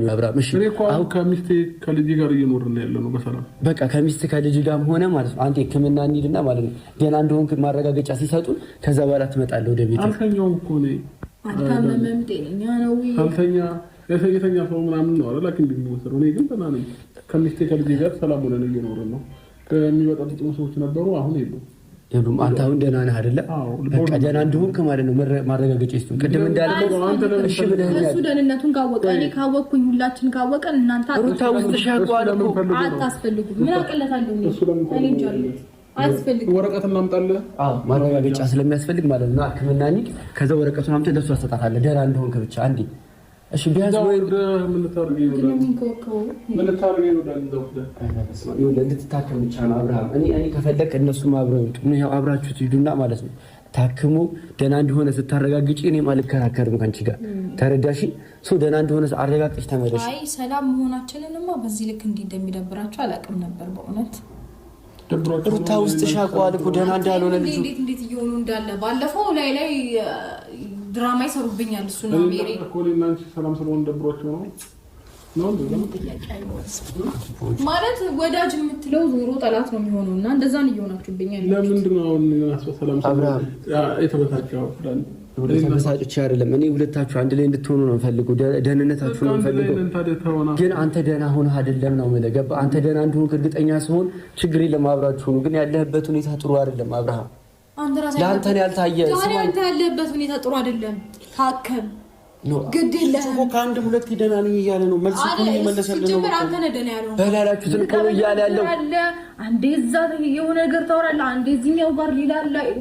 አብርሃም እሺ፣ እኔ እኮ አሁን ከሚስቴ ከልጄ ጋር እየኖርን ያለ ነው በሰላም። በቃ ከሚስት ከልጅ ጋርም ሆነ ማለት ነው። አንተ ሕክምና እንሂድና ማለት ነው ደህና እንደሆንክ ማረጋገጫ ሲሰጡን ከዛ በኋላ ትመጣለህ ወደ ቤት። አልተኛውም እኮ እኔ። አልታመመም፣ ጤነኛ ነው። አልተኛ የተኛ ሰው ምናምን ነው አይደል? ሐኪም ቤት የሚወሰደው። እኔ ግን ደህና ነኝ። ከሚስቴ ከልጄ ጋር ሰላም ሆነን እየኖርን ነው። ከሚበጠብጡ ሰዎች ነበሩ፣ አሁን የሉም። የሉም። አንተ አሁን ደህና ነህ አይደለ? አዎ። በቃ ደህና እንደሆንክ ማለት ነው ማረጋገጫ ይስጡን። ቅድም እንዳልከው እሺ ብለኸኛል። እሱ ደህንነቱን ካወቀ፣ እኔ ካወቅኩኝ፣ ሁላችን ካወቀን እናንተ ሩታ ውስጥሽ ያውቀዋል እኮ። አታስፈልጉም። ምን አቅለታለሁ እኔ። እሱ ለምን እኔ እንጃ አያስፈልግም። ወረቀት እናምጣልህ። አዎ፣ ማረጋገጫ ስለሚያስፈልግ ማለት ነው። ሕክምና እንሂድ። ከዛ ወረቀቱን አምጥተህ ለእሱ አሰጣታለህ። ደህና እንደሆንክ ብቻ አንዴ። እሺ ቢያንስ ወይ ምን ልታደርገኝ ነው? ምን ልታደርገኝ ነው? ዳኒ እዛው ወስደህ ይኸውልህ እንድትታከም ብቻ ነው አብርሃም። እኔ ከፈለክ እነሱም አብረው ይምጡ። ይኸው አብራችሁ ትሂዱና ማለት ነው ታክሞ ደህና እንደሆነ ስታረጋግጪ እኔም አልከራከርም ከአንቺ ጋር፣ ተረዳሽ? ሰው ደህና እንደሆነ አረጋግጠሽ ተመለሽ። አይ፣ ሰላም መሆናችንንማ በዚህ ልክ እንዲህ እንደሚደብራቸው አላውቅም ነበር በእውነት። ደብሯቸው ሩታ ውስጥሽ ያውቀዋል እኮ ደህና እንዳልሆነ ልጁ። እንዴት እንዴት እየሆኑ እንዳለ ባለፈው ላይ ላይ ድራማ ይሰሩብኛል። እሱ ነው ሜሪ። እኮ እኔና አንቺ ሰላም ስለሆነ ደብሯቸው ነው ነው እንዴ? ማለት ወዳጅ የምትለው ዞሮ ጠላት ነው የሚሆነው እና እንደዛን እየሆናችሁብኝ ያላችሁት። ለምንድን ነው አሁን ሰላም አብርሃም። የተበሳጨው ዳኒ? ተበሳጭቼ አይደለም። እኔ ሁለታችሁ አንድ ላይ እንድትሆኑ ነው የምፈልገው። ደህንነታችሁ ነው አንድ ላይ የምፈልገው። ነን ታዲያ፣ ተሆና። ግን አንተ ደህና ሆነህ አይደለም ነው የምልህ። ገባህ? አንተ ደህና እንደሆንክ እርግጠኛ ስሆን ችግር የለም አብራችሁ ሁኑ። ግን ያለህበት ሁኔታ ጥሩ አይደለም አብርሃም። አንተ ራስህ ለአንተ ነው ያልታየ። ዛሬ ስማኝ። አንተ ያለህበት ሁኔታ ጥሩ አይደለም። ታከም፣ No። ግድ የለህም። እኮ ከአንድ ሁለት ደህና ነኝ እያለ ነው። መልስ እኮ ነው እየመለሰልህ ነው። ሲጀመር አንተ ነህ ደህና ያልሆነው። በላላችሁትን እኮ ነው እያለ ያለው። አለ አንዴ እዛ የሆነ ነገር ታወራለህ፣ አንዴ እዚህኛው ጋር ሌላ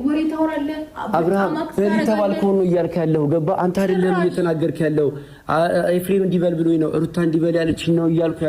ወሬ ታወራለህ። አብርሃም፣ በጣም act በል ታደርጋለህ። የተባልከውን ነው እያልክ ያለው፣ ገባ? አንተ አይደለም እየተናገርክ ያለው። ኤፍሬም እንዲበል ብሎኝ ነው፣ ሩታ እንዲበል ያለችኝ ነው እያልኩ ያለው።